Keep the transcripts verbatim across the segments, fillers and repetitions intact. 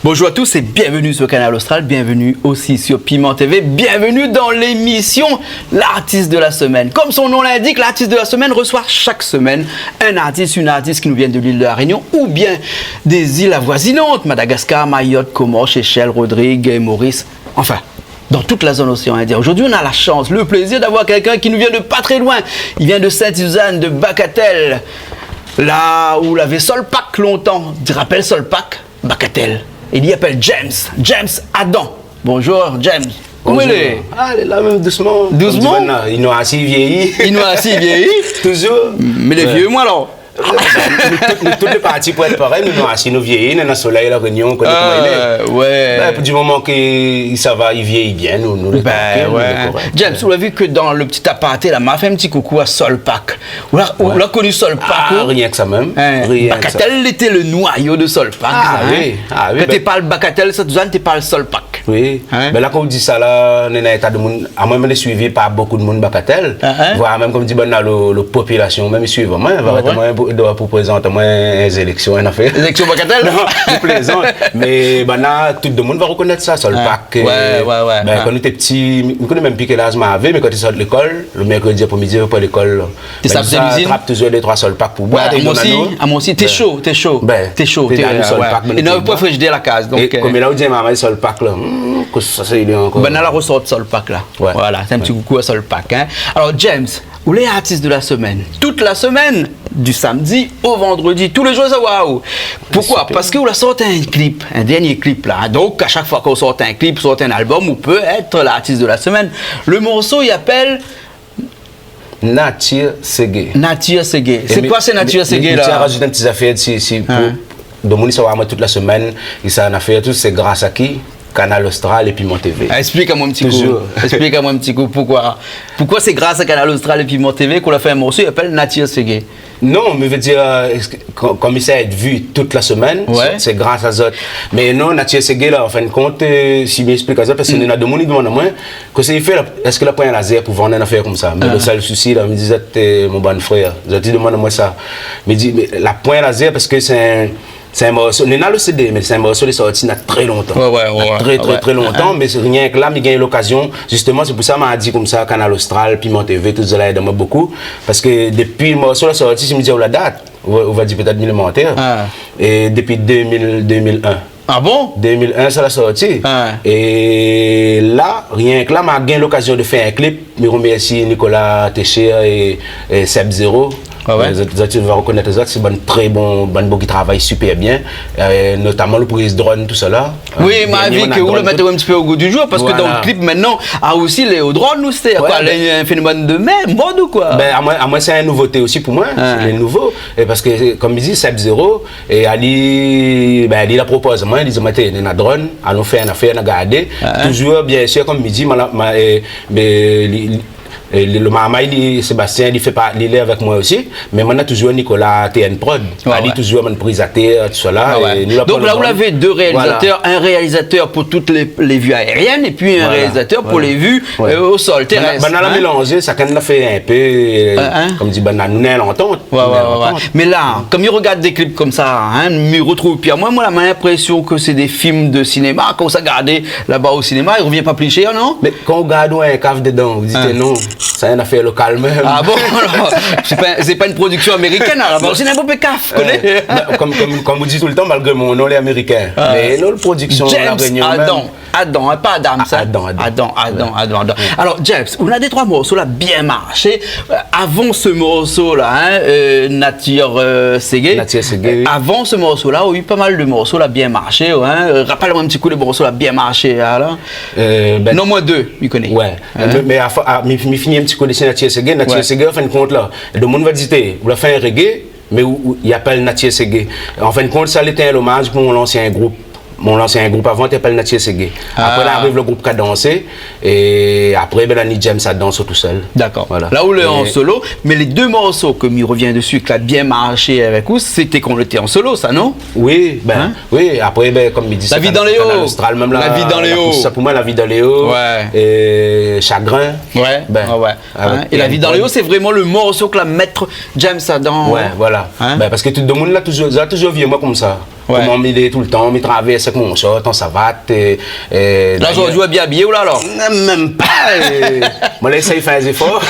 Bonjour à tous et bienvenue sur Kanal Austral, bienvenue aussi sur Piment T V, bienvenue dans l'émission L'artiste de la semaine. Comme son nom l'indique, l'artiste de la semaine reçoit chaque semaine un artiste, une artiste qui nous vient de l'île de la Réunion ou bien des îles avoisinantes, Madagascar, Mayotte, Comores, Seychelles, Rodrigues et Maurice, enfin, dans toute la zone océan Indien. Aujourd'hui, on a la chance, le plaisir d'avoir quelqu'un qui nous vient de pas très loin. Il vient de Sainte-Suzanne, de Bagatelle, là où lavé Solpak lontan. Ti rapèl Solpak ? Bagatelle. I apèl James. James Adam. Bonjour, James. Koman i lé ? Bonjour. Ah, lé la mèm, dousman. Dousman ? Konm di banna, i noirsi, i vièyi. I noirsi, i vièyi. Touzour. Mé lé vié, moin, alor. Nou tout, nou tout lé parti pou èt parèy, nou noirsi, nou vièyi, nou néna solèy La Rényon, ou koné koman i lé. Ah, ouais. Bin, pou di moman ke sa va, i vièyi bien, nou, nou lé trankil, nou lé korèk. James, ou la vi ke dan le ti aparté la, ma fé in ti koukou a Solpak. Ou la, ou la koni Solpak, ou ? Ah, rienk sa mèm. Hein, rienk sa. Bagatelle était le noyau de Solpak, hein. Ah oui, ah oui. Kan té parl Bagatelle, sa, tousala, té parl Solpak. Oui. Hein ? Bin la, kan ou di sa la, néna in ta de moun, amoin, moin lé suivi par bonpé de moun Bagatelle. Hein, hein. Voir mèm, konm di banna, lo, lo popilasion mèm i suiv amoin. Ah ouais. Vréman, pou, doi pou prézant amoin in zéléksion, in afèr. Zéléksion Bagatelle ? Non, mi plézant. Mé banna, tout de moun va rokonèt sa, Solpak. Ah ouais, ouais, ouais. Bin, kan nou té piti, mi koné mèm pi kèl az mavé, mé kan té sort lékol, le mèrkrédi apré-midi, apré lékol, Té sa, sa trap touzour dé troi Solpak pou boir, té donn anou. Ouais, amoin osi, té sho, té sho. Bin, té sho, té, té donn anou, ouais. Solpak, mé nou té boir. É nou lavé pa frizidèr la kaz, donk, euh, koméla ou di marmay Solpak la, hmm, kosa sa i lé ankor ? Bin, nou la rosort Solpak la. Ouais. Voilà, sé in ti koukou a Solpak, hein. Alors, James, ou lé artiste de la semaine. Toute la semaine, du samedi au vendredi, tous les jours, sa, waouh. Pourquoi ? Super. Parce que ou la sort un clip, un dernier clip la. Donc, à chaque fois qu'on sort un clip, sort un album, on peut être l'artiste de la semaine. Le morceau, il appelle Natir Segé. Natir Segé. Sé koi sé Natir Segé la ? É mi, mi, mi tien a razout in ti zafèr si, si pou, hein, domoun i sava, moin, tout la semèn, i sa an afèr, tout sé gras a ki ? Kanal Austral é Piment TV. Ah, esplik amoin in ti kou. Touzour. Esplik amoin in ti kou poukoi. Poukoi sé gras a Kanal Austral é Piment TV k'ou la fé in morso i apèl Natir Segé ? Non, mi vé dir, euh, èske, kom, kom i sa èt vi tout la semèn, ouais, sé, sé gras a zot. Mé non, Natir Segé la, an fin de kont, euh, si mi esplik azot, parske, hmm, néna domoun i domann amoin, kosa i fé la, èske la pran lazèr pou vann in afèr konmsa ? Mé, ah, le sèl sousi la, mi di azot, euh, mon bann frèr, zot i domann amoin sa. Mi di, mé la pran lazèr parske sé in, sé in morso, néna le CD, mé sé in morso lé sorti na trè lontan. Ouais, ouais, ouais, ouais. Na trè, trè, trè lontan, hein, mé sé rienk la, mi gingn lokazion. Zisteman, sé pou sa ma di konmsa, Kanal Austral, Piment TV, tout sa la èd amoin bokou. Parske dopi morso la sorti, si mi di aou la dat, ou, ou va dir pétèt mi lé mantèr. Ah. É dopi dé mil, dé mil in. Ah bon ? Dé mil in, sa la sorti. Ah. É la, rienk la, ma gingn lokazion de fé in klip. Mi romèrsi Nicolas Técher é, é Seb Zéro. Ah ouais ? Euh, zot, zot va rokonèt azot, sé bann trè bon, bann boug i travay sipèr bien. Euh, notaman le priz drone, tout sa la. Oui, euh, ma vi ke ou la mèt in ti pé o gou di zour, parske dan le klip, mintnan, ah, osi, lé o drone, ou sé koi, lé in fénomèn de mèr, mod ou koi ? Bin, amoin, amoin, sé in nouvoté osi pou moin, sé nouvo. É parske, kom mi di, Seb Zéro, é ali, bin, ali la propoz amoin, li di amoin, té, néna drone, alon fé in afèr, na gardé. Touzour, biensir, kom mi di, ma la, ma, é, bin, li, li, É le, le marmay, li, Sébastien, li fé pa, li lé avèk moin osi, mé moin na touzour Nicolas T N Prod. Ouais, ali touzour bann priz atèr, tout sa la, é nou la pran le drone. Donk la, ou lavé dé réalizatèr, in réalizatèr pou tout lé, lé vi aérienn, épi in réalizatèr pou lé vi, euh, o sol, térès, hein. Banna la mélanzé, shakinn la fé in pé, euh, kom di banna, nou néna lantant. Ouais, ouais, ouais. Mé la, kom mi rogard dé klip konmsa, hein, mi rotrouv pi amoin, moin, la, ma linprésion ke sé dé film de sinéma, kan ou sa gardé laba o sinéma, i rovien pa pli shèr, non ? Mé kan ou gard, ou néna in kaf dedan, ou di, té, non, sa in afèr lokal mèm. Ah bon, alor, sé pa, sé pa in prodiksion amérikèn, alor, sé in pé kaf, koné. Bin, kom, kom, kom ou di toultan, malgré mon non lé amérikin, mé non, le prodiksion La Rényon mèm. Adam, hein, pa Adam, sa. Adam, Adam. Adam, Adam, Adam. Alor, James, ou na dé troi morso la bien marshé. Euh, avan se morso la, hein, euh, Natir, euh, Segé. Natir Segé, oui. Avan se morso la, ou la u pa mal de morso la bien marshé, hein. Euh, rapèl amoin in ti kou lé morso la bien marshé, hein, la. Euh, bin, non, moin dé, mi koné. Ouais. Hein ? Mé, mé a fo-, a, mi, mi fini in ti kou dési Natir Segé. Natir Segé, an fin de kont la, domoun va di, té, ou la fé in reggae, mé ou, ou, i apèl Natir Segé. An fin de kont, sa lété in lomaz pou mon ansien group. Mon ansien group avan té apèl Natir Seggae. Apré la ariv lo group Kadansé, é apré, bin, la ni James Adam tousèl. Dakor. Voilà. La ou lé an solo, mé lé dé morso ke mi rovien dési, ke la bien marshé avèk ou, sété kan ou lété an solo, sa, non ? Oui, bin, oui, apré, bin, konm mi di, La vi dan lé o. Kanal Austral, mèm la, La vi dan lé o. La pous sa pou moin, La vi dan lé o. Ouais. É Chagrin. Ouais, bin, ouais, ouais. É La vi dan lé o, sé vréman lo morso ke la mèt James Adam. Ouais, voilà. Bin, parske tout domoun la touzour, la touzour vi amoin konmsa. Ouais. Koman mi lé toultan, mi travèrs èk mon short, an savat, é, é... La, zordi, ou lé bien abiyé, ou la, alor ? Mèm pa, é, moin la éséy fé zéfor.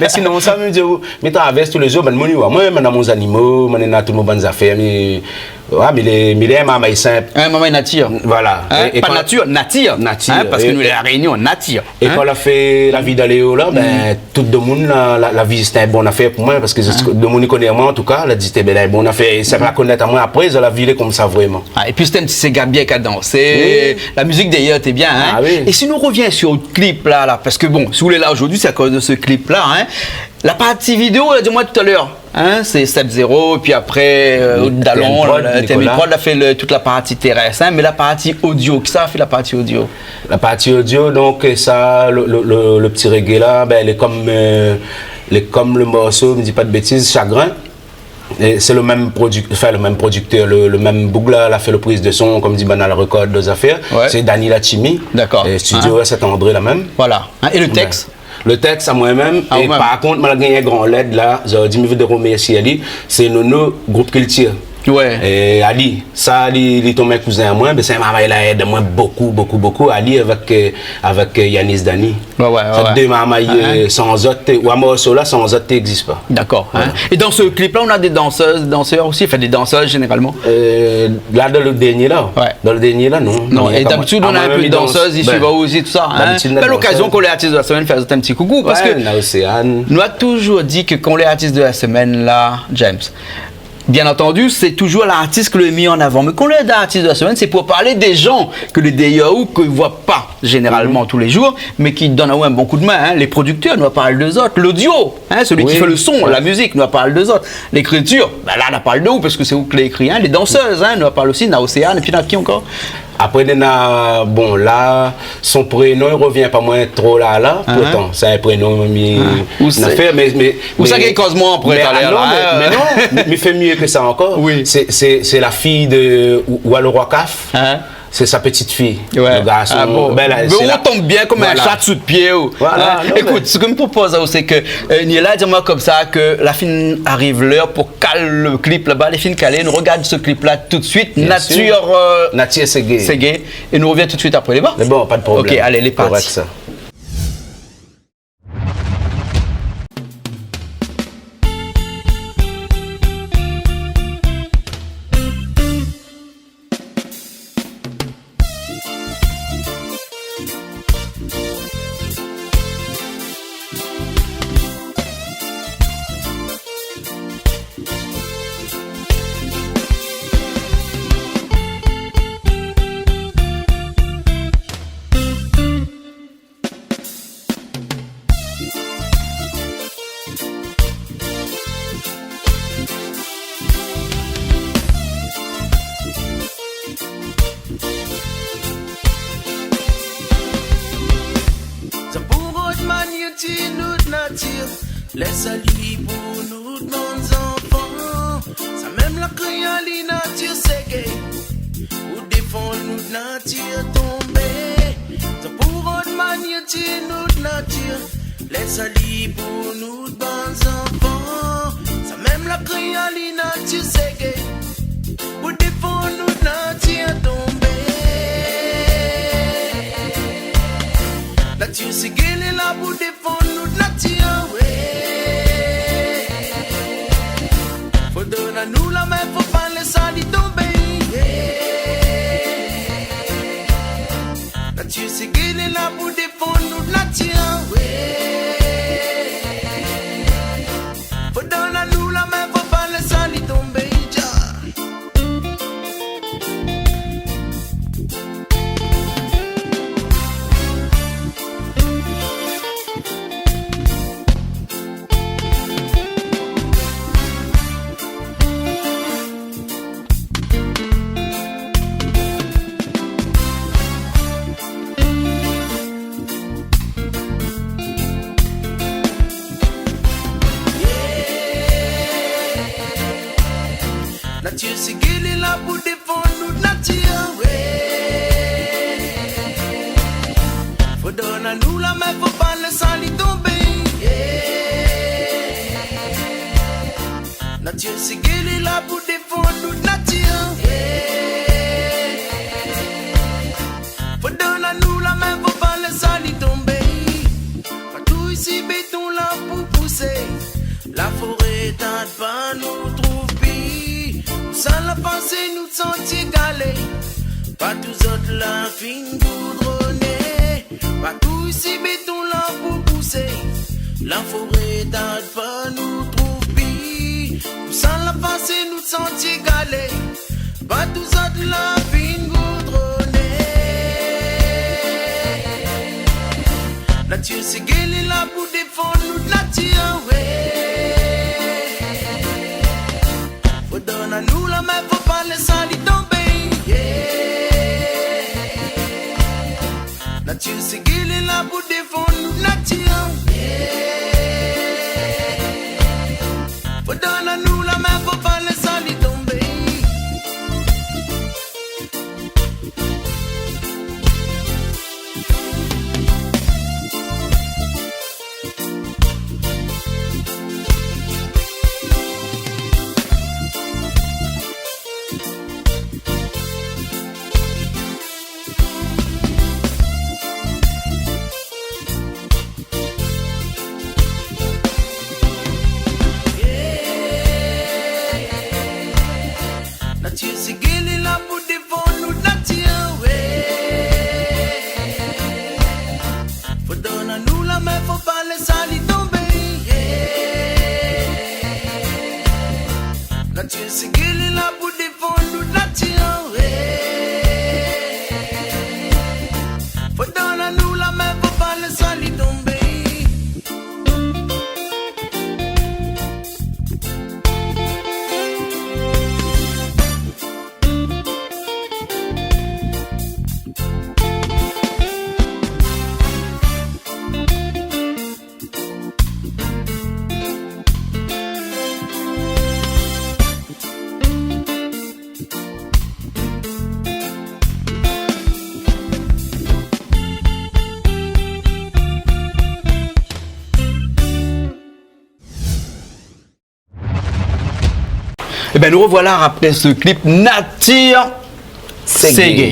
Mé sinon, sa, mi di, mi travèrs tou lé zour, bin, moun i oi amoin, moin néna mon zanimo, moin néna tout mon bann zafèr, mi, ouais, mi lé, mi lé in marmay sinp. In marmay natir. Voilà. É, é pa kan natir, natir. Natir. Parske nou, La Rényon, natir. É kan la fé La vi dan lé o la, bin, tout domoun la, la, la vi sété in bon afèr pou moin, parske domoun i koné amoin, an tou ka, la di, té, bin, in bon afèr. É sa la konèt amoin apré, sa la vi lé konmsa vréman. Ah, épi sété in ti séga bien kadansé. Oui. La mizik dèrièr té bien, hein. Ah oui. É si nou rovien sir lo klip la, la, parske bon, si ou lé la zordi, sé akoz de se klip la, hein. La parti vidéo, ou la di amoin talèr, hein, sé Seb Zéro, épi apré, euh, Dalon, T M Prod, la, T M Prod la fé lo, tout la parti tèrès, hein, mé la parti odio, kisa la fé la parti odio ? La parti odio, donk, sa, lo, lo, lo, lo ti reggae la, bin, lé konm, euh, lé konm lo morso, mi di pa de bétiz, Chagrin. É sé lo mèm produk-, anfin, lo mèm produktèr, lo, lo mèm boug la, la fé lo priz de son, konm di Banal Record, lo zafèr. Ouais. Sé Dany Lachimi. Dakor. É studio, ouais, Saint-André la mèm. Voilà. Hein, é lo tèks ? Lo tèks, amoin mèm. Ah, ou mèm. É par kont, moin la gingn in gran lèd la, zordi, mi voudré romèrsié ali, sé Nono, group Kiltir. Ouais. É ali, sa, li, li tonm in kouzin amoin, bin, sé in marmay la èd amoin bokou, bokou, bokou. Ali avèk, euh, avèk, euh, Yanis Dany. Ouais, ouais, ouais. Sa dé marmay, euh, san zot, ou a morso la, san zot té égzis pa. Dakor, hein. Voilà. É dan se klip la, ou na dé dansèz, dansèr osi, anfin, dé dansèz zénéralman ? Euh, la, dan lo dèrnié la. Ouais. Dan lo dèrnié la, non. Non, é dabitid, ou na in pé de dansèz isi, bin, osi, tousa, hein. Dabitid, nou na dansèz. Bèl okazion, kan lé artis de la semèn, fé azot in ti koukou, parske nou na Océane. Nou la touzour di ke kan lé artis de la semèn la, James, bien antandi, sé touzour lartis ke lé mi an avan. Mé kan lé artis de la semèn, sé pou parl dé jan ke lé dèrièr ou, ke i voi pa zénéralman tou lé zour, mé ki donn aou in bon kou de min, hein. Lé produktèr, nou va parl de zot. Lodio, hein, sélui ki fé lo son, la mizik, nou va parl de zot. Lékritir, bin la, nou va parl de ou, parske sé ou ki la ékri, hein. Lé dansèz, hein, nou va parl osi, na Océane, épi na ki ankor ? Apré, néna, bon, la, son prénon i rovien pa moin tro la, la, pourtan, sé in prénon mi, ou na fé, mé, mé, ou sa gingn koz amoin apré, mé, talèr, ah non, la, mé, mé non, mi, mi fé myé ke sa ankor. Oui. Sé, sé, sé la fiy de Wa-, Walleroy Kaf. Hein ? Sé sa petite fille. Ouais. Lo garson. Ah bon. Bin la, mé sé ou la tonm bien konm in shat sou lo pié, ou. Voilà, hein ? Non, mé ékout, sak mi propoz aou, sé ke, euh, ni la, di amoin konmsa ke la fine ariv lèr pou kal lo klip laba, lé fine kalé, nou rogard se klip la tout de suit. Bien sûr. Natir, euh, Natir Seggae. Seggae. É nou rovien tout de suit apré, lé bon ? Lé bon, pa de problèm. Ok, alé, lé parti. Korèk, sa. Zot pou rod manyé ti nout natir, lès ali pou nout bann zanfan. Sa mèm la kréol, natir ségé, pou défann nout natir tonbé. Zot pou rod manyé ti nout natir, lès ali pou nout bann zanfan. Sa mèm la kréol, natir ségé, pou défann nout natir tonbé. Natir ségé lé la pou défann nout natir, wé. Fo donn anou la min, fo pa lès ali tonbé, wé. Natir ségé lé la pou défann nout natir, wé. Fo donn anou la min, fo pa lès ali tonbé, dja. Natir ségé lé la pou défann nout natir, wé. Fo donn anou la min, fo pa lès ali tonbé, yé. Natir ségé lé la pou défann nout natir, yé. Fo donn anou la min, fo pa lès ali tonbé. Pa tou isi béton la pou pousé. La foré tard pa nou trouv pi. Ousa la pasé nout santié galé. Pa tou zot la fine goudroné. Pa tou isi béton la pou pousé. La foré tard pa nou trouv pi. Ousa la pasé nout santié galé. Pa tou zot la fine goudroné. Natir ségé lé la pou défann nout natir, wé. Fo donn anou la min, fo pa lès ali tonbé, yé. Natir ségé lé la pou défann nout natir, yé. Fo donn anou la min, fo pa lès ali tonbé. Natir ségé lé la pou défann nout natir, wé. Fo donn anou la min, fo pa lès ali tonbé, yé. Natir ségé lé la pou défann nout natir, wé. Fo donn anou la min, fo pa lès ali tonbé. Ében, nou rovoila apré se klip Natir Ségé. Ségé.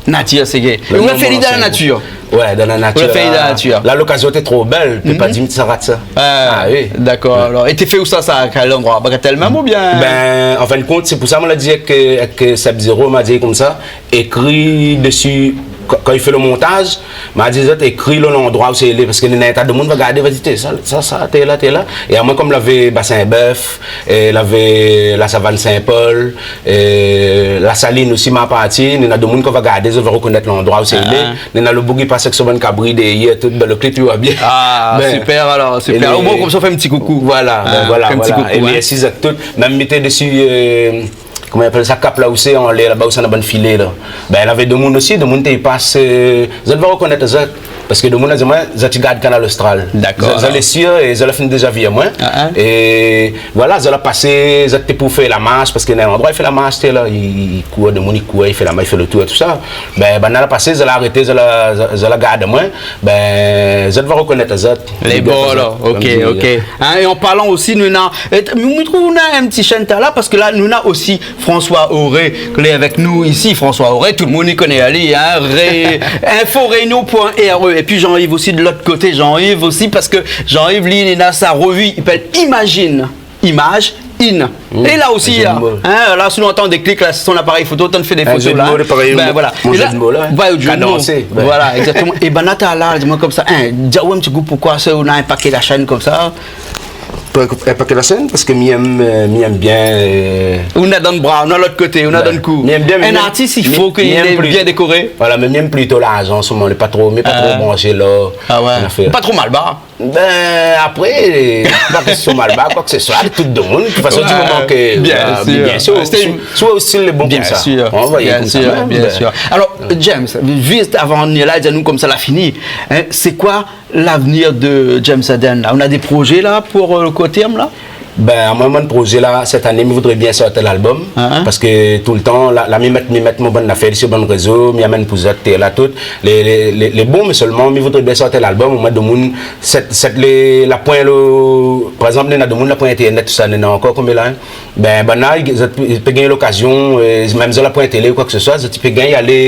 Natir Ségé. É ou la fé li dan la natir. Wé, dan la natir. Ou la fé li dan la natir. La, lokazion té tro bèl, pé pa di mi sa rat sa. Ah oui. Dakor. Alor, é té fé ousa sa, kèl landroi ? Bagatèl mèm oubien ? Bin, an fin de kont, sé pou sa moin la di èk, èk Seb Zéro, ma di konmsa, ékri dési, kan, kan i fé lo montaz, ma di azot ékri lo landroi ousa i lé, parske néna in ta demoun va gardé, va di, té, sa, sa, sa, té la, té la. É amoin, konm lavé Basin Bèf, é lavé La Savane Saint-Paul, é La Saline osi, ma parti, néna demoun kan va gardé, zot va rokonèt landroi ousa i lé. Néna lo boug i pas èk son bann kabri dèrièr, tout, bin, lo klip i voi bien. Ah, super, alor, super. Omoin, konmsa, ou fé in ti koukou. Voilà, bin voilà, fé in ti koukou. É mèrsi azot tout. Mèm mi té dési, euh, koman i apèl sa, kap la ousa anlèr laba, ousa néna bann filé la. Bin, lavé demoun osi, demoun té i pas, euh, zot va rokonèt azot. Parske demoun la di amoin, zot i gard Kanal Austral. Dakor. Zot, zot lé sir, é zot la fine déza vi amoin. É voilà, zot la pasé, zot té pou fé la marsh, parske néna in landroi i fé la marsh, té la, i, i kour, demoun i kour, i fé la marsh, i fé lo tour, tousa. Bin, banna la pasé, zot la arété, zot la, zot, zot la gard amoin. Bin, zot va rokonèt azot. Lé bon, alor. Ok, ok. Hein, é an parlan osi, nou néna, é, mi, mi trouv nou néna in ti shèn talèr, parske la, nou néna osi François Auré, ki lé avèk nou isi. François Auré, tout demoun i koné ali, hein, ré-, info réunion point R E. Épi Jean-Yves osi, de lot koté, Jean-Yves osi, parske Jean-Yves, li, li néna sa revi, i apèl Imagine. Image, in. É la osi, hein, la, si nou antann dé klik, la, si son aparèy foto, antann fé dé foto, la. In jeu de mots, parèy, mon jeu de mots, la, hein. Bin, voilà. É la, ouais, jeu de mots. Kadansé, ouais. Voilà, égzaktoman. É bin, Nathan, la, di amoin konmsa, hein, di amoin in ti kou, poukosa ou néna in pakèt la shèn konmsa ? Pou, pou, euh, pakèt la shèn, parske mi èm, euh, mi èm bien, euh, ou néna dan bra, ou néna lot koté, ou néna dan kou. Mi èm bien, mé in artis, i fo li lé bien dékoré. Voilà, mé mi èm plito larzan, an se moman, lé pa tro, mi lé pa tro branshé la. Ah ouais. Pa tro malbar. Bin, apré, pa késtion malbar, koi ke se soi, tout demoun, de tout fason, di moman ke, bien sir, si, si, si, si, lé bon konmsa. Bien sir, bien sir. Alor, James, zis avan nou la, di anou konmsa, la fini, hein, sé koi l'avenir de James Aden, la ? Ou néna dé projé, la, pou, euh, lo kourt tèrm, la ? Bin, amoin, mon prozé la, sèt ané, mi voudré bien sort in album. Ah, ah. Parske toultan, la, la, mi mèt, mi mèt mon bann nafèr si bann rézo, mi amenn pou zot, té la tout. Lé, lé, lé, lé bon, mé sèlman, mi voudré bien sort in album, omoin domoun, sèt, sèt lé, la poin lo, par égzanp, néna domoun la poin internet, tousa, néna ankor konm la, in. Bin, banna, zot, zot pé gingn lokazion, euh, mèm zot la poin télé ou koi ke se soi, zot i pé gingn alé,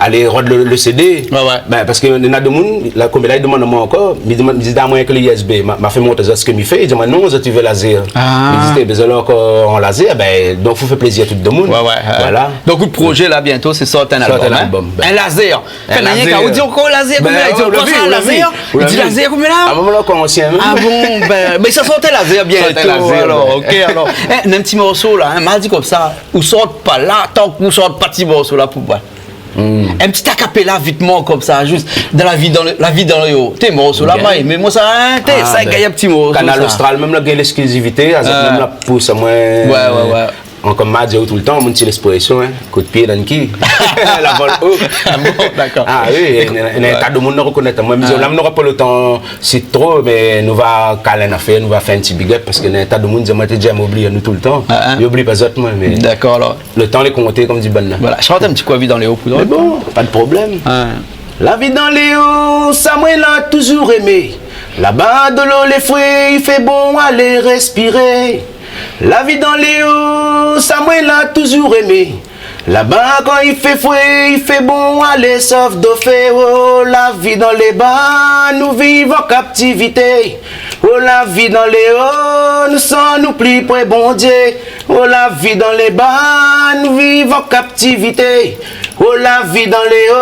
alé rod le, le CD. Ouais, ouais. Bin, parske néna domoun, la, konm la, i domann amoin ankor, mi domann, mi di, donn amoin ke le U S B. Ma, ma fé mont azot sak mi fé, i di amoin, non, zot i vé lazer. Ah. Mi di, té, bin, zot la ankor an lazer, bin, donk, fo fé plézir tout domoun. Ouais, ouais, ouais. Voilà. Donk, out prozé la, bientôt, sé sort in album, in. Sort in album, bin. In lazer. Kan néna lazer. Ou di ankor lazer, bin, konm la, i di, ou la vi, ou la vi. Li di lazer, konm la. Ah, moin la ankor ansien, in. Ah bon, bin, mé sa sort lazer bientôt, sort lazer, alor, bin. OK, alor. Eh, néna in ti morso la, in, ma di konmsa, ou sort pa la, tan ou sort pa ti morso la pou moin. Hmm. In ti a cappella vitman konmsa, zis dan la vi dan le, la vi dan le o. Té, morso la, moin, mé moin sa, in, té, sa, gingn in ti morso, sa. Kanal Austral, mèm la gingn lésklizivité, azot mèm la pous amoin. Ouais, ouais, ouais. An, konm ma di toultan, mon ti lèsprésion, in, kout pié dan ki. La vol o. Ah bon, dakor. Ah oui, néna, néna in ta domoun la rokonèt amoin. Mi di, la, nou nora pa le tan sit tro, mé nou va kal in nafèr, nou va fé in ti big up, parske néna in ta domoun i di amoin, té, Jam, oubli anou toultan. Ah, ah. Mi oubli pa zot, moin, mé dakor, alor. Le tan lé konté, konm di banna. Voilà, shant in ti kou La vi dan lé o pou nou. Mé bon, pa de problèm. Ah. La vi dan lé o, sa moin la touzour émé. Laba dolo lé fré, i fé bon alé rèspiré. La vi dan lé o, sa moin la touzour émé. Laba kan i fé fré, i fé bon alé sof dofé. Oh, la vi dan lé ba, nou viv an kaptivité. Oh, la vi dan lé o, nou san nou pli pré Bondié. Oh, la vi dan lé ba, nou viv an kaptivité. Oh, la vi dan lé o,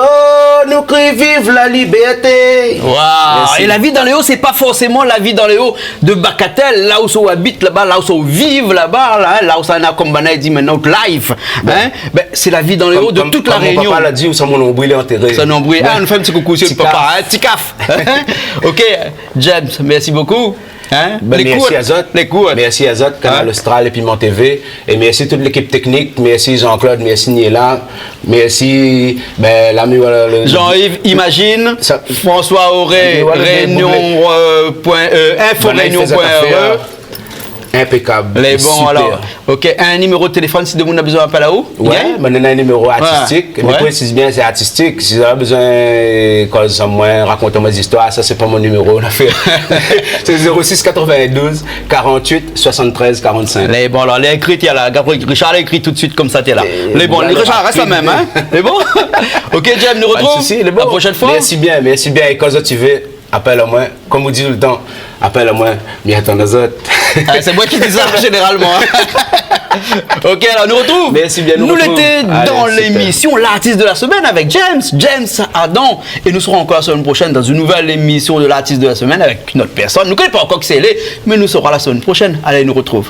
nou kri viv la libèrté. Waouh. Merci. É la vi dan lé o, sé pa forséman la vi dan lé o de Bagatelle, la ousa ou abit laba, la ousa ou viv laba, la, in, la ousa néna, konm banna i di, mintnan out life, in. Bin, sé la vi dan lé o de tout La Rényon. Konm, konm mon papa la di, ousa mon nonbril lé antéré. Sa nonbril. Bin, ah, nou fé in ti koukou si papa, in, ti kaf. OK, James, mèrsi bokou. In ? Bin, mèrsi azot. Lékout. Mèrsi azot, Kanal Austral é Piment TV. É mèrsi tout lékip téknik. Mèrsi Jean-Claude, mèrsi Niela. Mèrsi, bin, la, mi voi le, le Jean-Yves, Imagine, sa, François Auré, mi voi le Rényon, euh, point, euh, info rényon point re. Banna i fé zot afèr. Inpékab. Lé bon, super. Alor. OK, in niméro téléfone si demoun na bezoin apèl aou ? Ouais, mé néna in niméro artistik. Mé présiz bien, sé artistik. Si zot la bezoin, euh, koz amoin, rakont amoin zistoir, sa sé pa mon niméro, lafèr. Sé zéro six quatre-vingt-douze quarante-huit soixante-treize quarante-cinq. Lé bon, alor, lé ékri, té la, Gabriel Richard la ékri tout suit konmsa, té la. Lé bon, Richard, rès la mèm, in ? Lé bon ? OK, Jam, nou retrouv la proshèn foi. Pa de sousi, lé bon. Mèrsi bien, mèrsi bien. É kan zot i vé, apèl amoin, konm ou di toultan, apèl amoin, mi atann azot. Ah, sé moin ki di sa zénéralman, in. OK, alor nou retrouv. Mèrsi bien, nou retrouv. Nou lété dan lémision L'artiste de la semaine avec James, James Adam. Et nous serons encore la semaine prochaine dans une nouvelle émission de L'artiste de la semaine avec une autre personne. Nou koné pa ankor kisa i lé, mé nou sera la semaine prochaine. Alé, nou retrouv.